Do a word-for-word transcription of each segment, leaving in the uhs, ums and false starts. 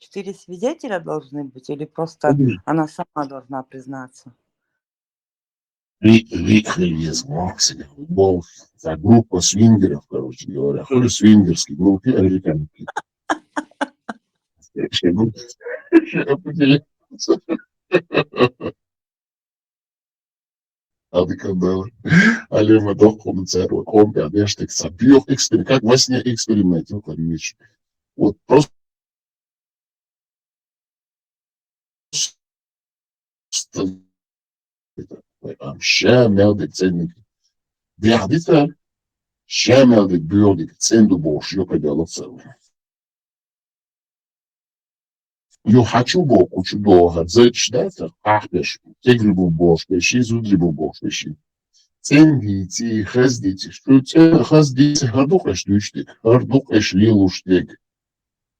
Четыре свидетеля должны быть или просто она сама должна признаться? Вик, Вик, Вик, Вик, Вик, Вик, Вик, Вик, группа свингеров, короче говоря. Хули свингерский группы американский. Adi kandela. Alema dokun царь, он, конечно, так сам. Пьёх эксперимент, как во сне эксперимент, ну, конечно. Вот просто ам ща мелдик ценник. Бяхдица ща мелдик бюрдик ценду бош, ё кадяло цару. Ю хачу бо кучу доха зэч да цар ахпеш. Тегри бу бош пеши, зудри бу бош пеши. Ценди ци хаздити, шу цен хаздити, хардук эш душтик, хардук эш лилуштик.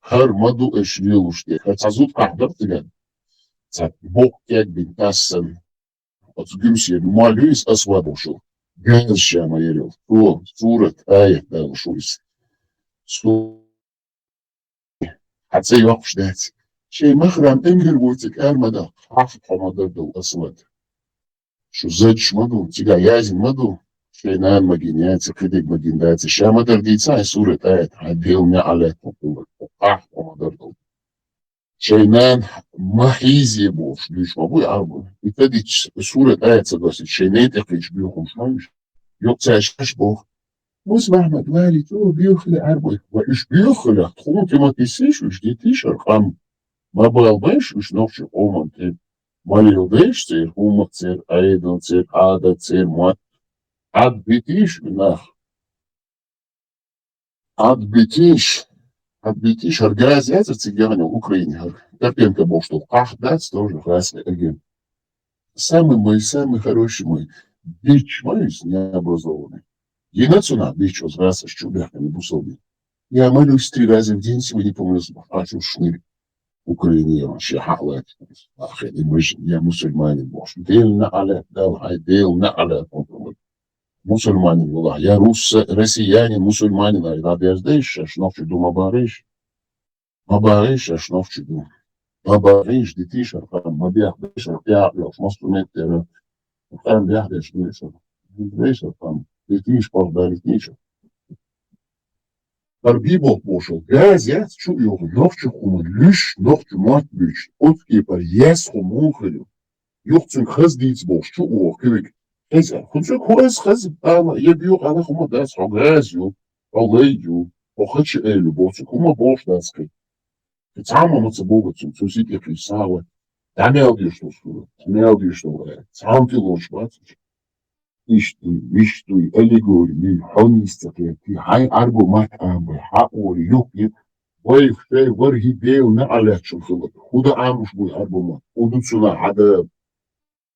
Хар маду эш лилуштик. Хар цазут кахдыр тиган. Цак бок кек бин тассан. Оцу гюмсир малюис асвабушу. Газ ша ма ярил. Цо сурат, аят дала шу иза. Цо хьа цӀе йоккхуш дац. Шайн махрам эмгар вуйциг ар ма даха, хьаха хьо ма дар ду, Асвад. Шу зачш ма ду, цига язин ма ду. Шайн нана ма гин яц, кхидиг ма гин дац. Ша ма дар дийца, ай сурат, аят, ай Дела неӀалат хьо хьула, хьаха хьо ма дар ду. Шайн нана ма хьийзе бохуш дуьйш ма буй Ӏарбо. И тадича сурат, аят ца досича, шайн нетӀе кхийча буьйхамаш ма уьш. Юкъ цаьш аш боху. Муса Махьмад, Вали, цо буьйхале Ӏарбой. Ва уьш буьйхале, тхуна тима тиссийш, уьш дитийш ар къам. Ма бал байш уьш нохчи къоман тӀе. Ма леладайш церан хӀумах, церан Ӏедал, церан Ӏадат, церан мотт. Ӏад битийш уьнах. Ӏад битийш, Ӏад битийш, хӀара газ яцар цига яхана Украине хӀара. Карпенко бохуш долу къахь дац, тоже гӀазкхи агент. Самый мой, самый хороший мой. Бича ма иза, необразованный. Йина цунах бича оцу гӀазкхаша чу бехкана бусалба. Я молюсь три раза в день, сегодня помолился, а чу шнир. Украине я, шен хьаалати. Ахир, и муж-, я мусульманин бохуш. Дела неӀалат, Дала хьай, Дела неӀалат. Мусульманин валахь, я русса-, россиянин, мусульманин ай, дӀаберзадайша шаьш, нохчи ду ма багӀийша. Ма багӀийша шаьш, нохчи ду. Ма багӀийша, дитийша ар къам, ма бехбайша ар, тӀехь а йолуш, массо а меттера. Къам бехбеш дуьйша. Бехбайша ар къам, дитийша, похӀ далитийша. ХӀара бийболх бохуш, газ яц чу а йоху, нохчи хӀума луьш, нохчи мотт буьйцуш, оцу кепара яс хӀума муха хир ю? Юха цуьнга хаза дийца бохуш, чу а воху кивиг. Хеза, хӀун цуьнга хӀун аса хаза ала, я буьйху ала хӀума дац, хьо газ ю, хьо лай ю, хьо хача элю боху, цуьнга хӀума бохуш дац кхин. Кхин цхьамма ма ца богу цуьнга, цуьнан сий тӀе кхуьйсу сагӀа. ДӀа мел доьшу долу сура, дӀа мел доьшу долу гӀа. Цхьамма тӀе лоцуш бац уьш. Иштта дуй, виштта дуй, аллегори, хьо нийса ца кхетий, хьайн Ӏарбо матта Ӏамабай, хьаъ вори, юххе, вайх шай вархӀи Дела неӀалатчун хилла. ХӀун дан Ӏамуш буй Ӏарбо матта? ХӀун ду цунах хьада?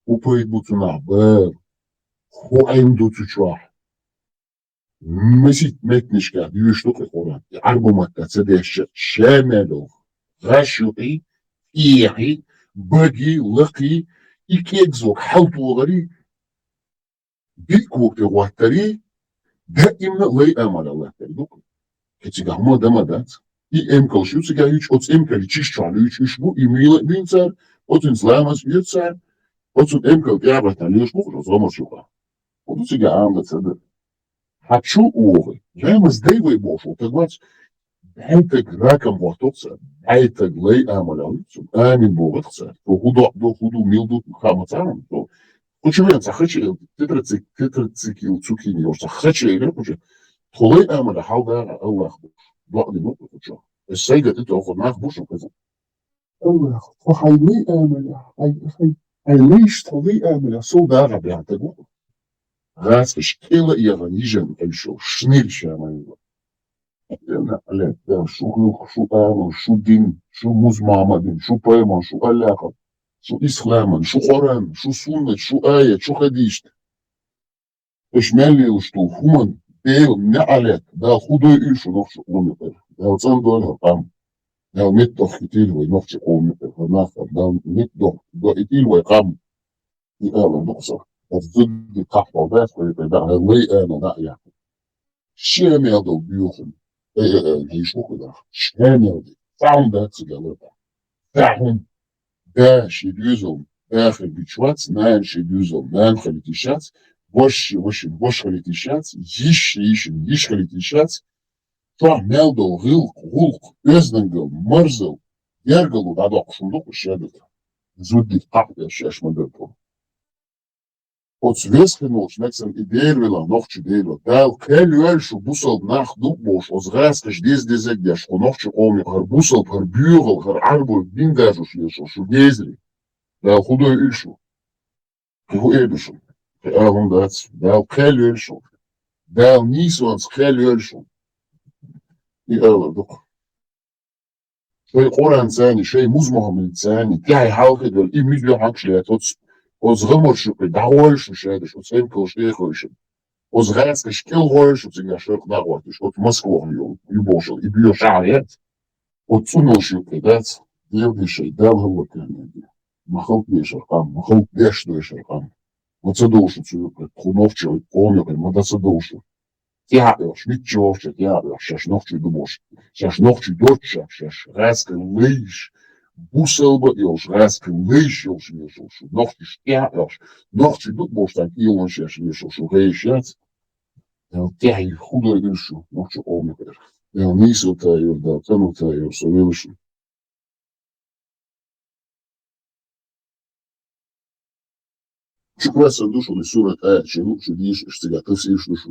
ХӀун пайда бу цунах бала? ХӀун Ӏин ду цу чохь? Масийтта меттанашкахь доьшуш ду кхин Къуръан. И Ӏарбо матта ца дешча, ша мел йолу гӀаш юкъий, кехьий, багий, лакхий, и кегзок хьалтохарий, биъ кога тӀе гӀоттарий, даимна а лай амале латтар ду-кх. Кхин цигахь ма дан ма дац. И эмкалш ю цигахь юьйцуш, оцу эмкалан чиш чохь луьйчу уьш бу, и мийла а буьйна цара, оцуьнца ламаз а оьцу цара, оцу эмкалан тӀе а баттахь леш бу-кх оцу гӀамарш юкъахь. ХӀун ду цигахь Ӏамадан ца дар? Хьан чу а вогӀий? Ламаз дай вай бохуш волу таг вац. БӀе таг ракам хӀотту-кх цара, бӀе таг лай амале луьйцу, амин боху-кх цара. Цо хӀун доӀа до, хӀун ду, мила ду, хаа ма ца хьуна. Цо кху чу вен цхьа хача эл, тетрацик-, тетрацикл цукини йолуш цхьа хача эл кху чу. Тхо лай амале хьалдагӀа Аллах бохуш. ДоӀа дина кху чу. Аса сайга тӀе тоху нах бу шун хезна. Аллах, тхо хьайн лай амале, хьайн, хьайн, хьайн лайш тхо лай амале, сов дагӀа бехьа таг ву. ГӀазкхаш кӀела а яхана йижарна къуьйсуш, шнир ша ма йилла. Кхел неӀалат, шу гӀиллакх, шу амал, шу дин, шу Муса Мухьаммадин, шу пайхамар, шу Аллахьан, шу исламан, шу Къуръан, шу суннат, шу аят, шу хадисат. Аша мел лелаш долу хӀуманна Дела неӀалат, Дала хӀун дойуьйту шу нохчи къоман юкъара? Дала цӀандойла хӀара къам. Дала меттадохкийтийла вай нохчи къоман юкъара хӀара нах, Дала меттадохкийтийла вай къам. И ала ду-кх со. ХӀара зудчун кхахь болу дац вай юкъара, Дала лай ала дӀа а яьккхина. Шен мел долу боьхам. Э, э, э, хьийша ву кху даха. Шен мел ду. Цхьа хӀума дац цига ларбан. Цхьа хӀума. Да шен доьзална да хила гуьтуш вац, нана шен доьзална нана хила гуьтуш яц, ваша шен вашина ваша хила гуьтуш яц, йиша шен йишина йиша хила гуьтуш яц. Чохь мел долу гӀиллакх, гӀуллакх, оьздангалла, марзалла, гергарло дӀадоккхуш хӀума ду-кх уьш шадерг. Зудчун кхахь деш шаьш ма-дарра. Оцу весхинолчу нагахь санна и дера велахь, нохчи дера велахь. Дала кхел йойла шу, бусалба нах ду бохуш, оцу гӀазкхаша деза-дезарг деш, кху нохчи къоман юкъа хӀара бусалба, хӀара боьхалла, хӀара Ӏарбой бин дажош лелаш шу дезаре. Дала хӀун дойуьйту шу? Кхин хӀун эр ду шуна? Кхин ала хӀума дац. Дала кхел йойла шу. Дала нийсонца кхел йойла шу. И алар ду-кх. Шайн Къуръанца а, шайн Муса Мухьаммадца а, тӀаьхье хьалхе долу, и муьтӀахь хьакхаш лаьтта оцу, оцу гӀамарш юкъе дӀагӀойла шу шадерш, оцу эмкалш тӀе а хевшина. Оцу гӀазкхаш кӀелгӀойла шу цигахь шаркъ дӀагӀоттуш, оцу Москвахь йолу, ю бохуш йолу, и боьха шахьар яц. Оцу цӀуналш юкъе дац, Дела дешай, Дала хӀаллакьхилла. Ма халта дешар къам, ма халта деш дойшар къам. Ма ца довла шу цу юкъе, тхо нохчий къомах, ма да ца довла шу. ТӀехьа а оьхуш, мичча вахча тӀехьа а оьхуш, шаьш нохчий ду бохуш, шаьш нохчий доцуш, шаьш гӀаскхилла лайш, бусалба а йолуш, гӀаскхилла лайш йолуш везаш волу шу. Нохчий тӀехьа а оьхуш, нохчий ду бохуш цхьана кӀелонаш еш везаш волу шу гӀайша яц. Дала тӀехь хӀун дойла шу, нохчий къомах. Дала нийсо тайора, Дала цӀано тайора, со велла шу. Шу кхоьссина ду шуна и сурат аят, шен луъу шу дийша, аша цигахь тафсираш ду шу.